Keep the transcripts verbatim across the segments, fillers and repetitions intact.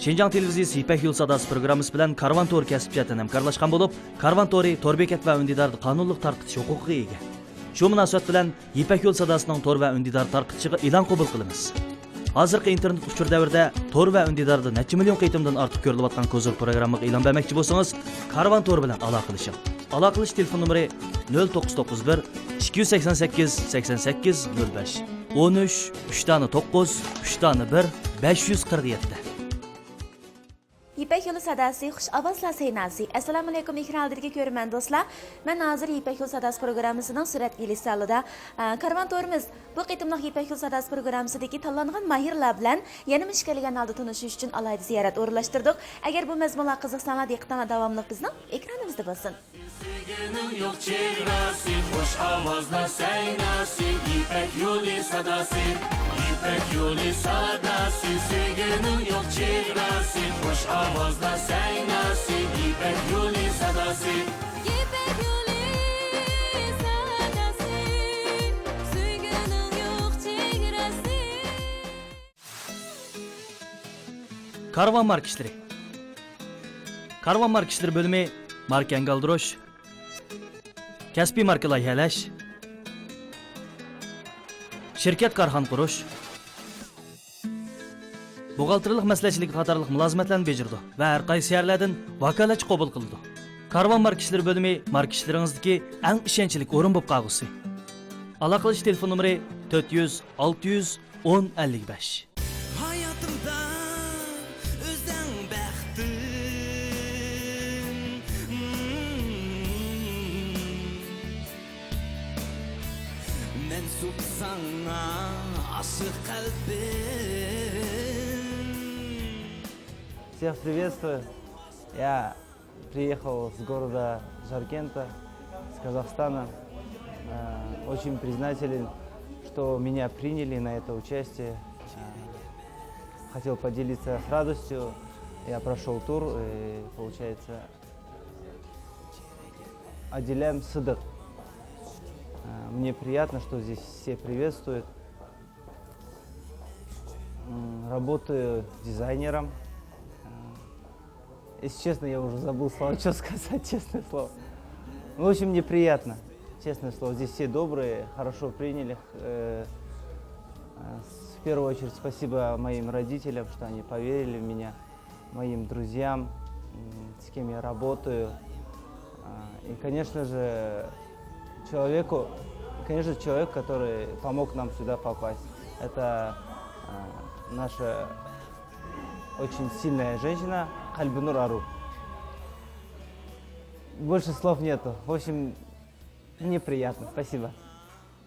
شىنجاڭ تېلېۋىزىيىسى يىپەك يولى ساداسى پروگراممىسى بىلەن كارۋان تورى كەسىپ جەھەتتىن ھەمكارلاشقان بولۇپ، كارۋان تورى تور بېكەت ۋە ئۈندىداردا قانۇنلۇق تارقىتىش ھوقۇقىغا ئىگە. شۇ مۇناسىۋەت بىلەن يىپەك يولى ساداسىنىڭ تور ۋە ئۈندىدار تارقىتىشىغا ئېلان قوبۇل قىلىمىز. ھازىرقى ئىنتېرنېت ئۇچۇر دەۋرىدە تور ۋە ئۈندىداردا نەچچە مىليون قېتىمدىن ئارتۇق كۆرۈلۈۋاتقان كوزۇر پروگراممىغا ئېلان بەرمەكچى بولسىڭىز، كارۋان تور بىلەن ئالاقىلىشىڭ. ئالاقىلىشىش تېلېفون نومۇرى: نۆل توققۇز توققۇز بىر، ئىككى يۈز سەكسەن سەككىز، سەكسەن سەككىز، نۆل بەش، ئون ئۈچ، ئۈچ دانە توققۇز، ئۈچ دانە بىر، بەش يۈز قىرىق يەتتە. يىپەك يولى ساداسى، خۇش ئاۋازلار سەيناسى. ئەسسالامۇئەلەيكۇم، ئېكران ئالدىدىكى كۆرۈرمەن دوستلار. مەن ھازىر يىپەك يولى ساداسى پروگراممىسىنىڭ سۈرەت ئېلىش زالىدا. ئە، كارۋان تورىمىز بۇ قېتىملىق يىپەك يولى ساداسى پروگراممىسىدىكى تاللانغان ماھىرلار بىلەن يەنە مۇشۇ كەلگەن ھالدا تونۇشۇش ئۈچۈن ئالاھىدە زىيارەت ئورۇنلاشتۇردۇق. ئەگەر بۇ مەزمۇنلارغا قىزىقساڭلار، دىققىتىڭلار داۋاملىق بىزنىڭ ئېكرانىمىزدا بولسۇن. سۆيگۈنىڭ يوق چېگراسى، خۇش ئاۋازدا سەيناسى، يىپەك يولى ساداسى، يىپەك يولى ساداسى، سۆيگۈنىڭ يوق چېگراسى، خۇش ئاۋازدا سەيناسى، يىپەك يولى ساداسى. يىپەك يولى ساداسى، سۆيگۈنىڭ يوق چېگراسى. كارۋان ماركا ئىشلىرى. كارۋان ماركا ئىشلىرى بۆلۈمى ماركا ئەنگە ئالدۇرۇش، كەسپىي ماركا لايىھەلەش، شىركەت كارخانا قۇرۇش، بوغالتىرلىق مەسلىھەتچىلىكى قاتارلىق مۇلازىمەتلەرنى بېجىرىدۇ ۋە ھەر قايسى شەھەرلەردىن ۋاكالەتچى قوبۇل قىلىدۇ. كارۋان ماركا ئىشلىرى بۆلۈمى ماركا ئىشلىرىڭىزدىكى ئەڭ ئىشەنچلىك ئورۇن بولۇپ قالغۇسى. ئالاقىلىشىش تېلېفون نومۇرى: تۆت يۈز، ئالتە يۈز، ئون، ئەللىك بەش. ھاياتىمدا ئۆزۈڭ بەختىم. مەنسۇپ ساڭا ئاشىق قەلبىم. Всех приветствую. Я приехал с города Жаркента, с Казахстана. Э, очень признателен, что меня приняли на это участие. Э, хотел поделиться с радостью. Я прошёл тур, и, получается, Адилем Сыдык. Э, мне приятно, что здесь все приветствуют. М, работаю дизайнером. Э, если честно, я уже забыл слова, что сказать, честное слово. Ну, в общем, мне приятно, честное слово. Здесь все добрые, хорошо приняли. Э, э, с-, в первую очередь спасибо моим родителям, что они поверили в меня, моим друзьям, м, с кем я работаю. А, и, конечно же, человеку, конечно, человек, который помог нам сюда попасть. Это, а, наша очень сильная женщина Кальбинур Ару. Больше слов нету. В общем, мне приятно. Спасибо.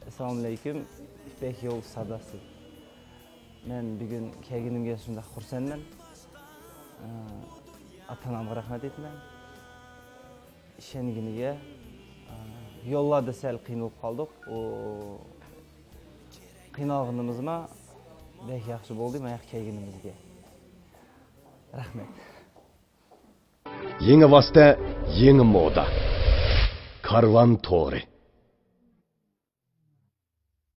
ئەسسالامۇئەلەيكۇم، يىپەك يولى ساداسى. مەن بۈگۈن كەلگىنىمگە شۇنداق خۇرسەنمەن. ئاتا-ئانامغا رەھمەت ئېيتىمەن. ئىشەنگىنىگە، يوللاردا سەل قىينىلىپ قالدۇق. ئۇ قىينالغىنىمىزمۇ بەك ياخشى بولدى، ماياققا كەلگىنىمىزگە. رەھمەت. يېڭى ۋاسىتە، يېڭى مودا. كارۋان تورى.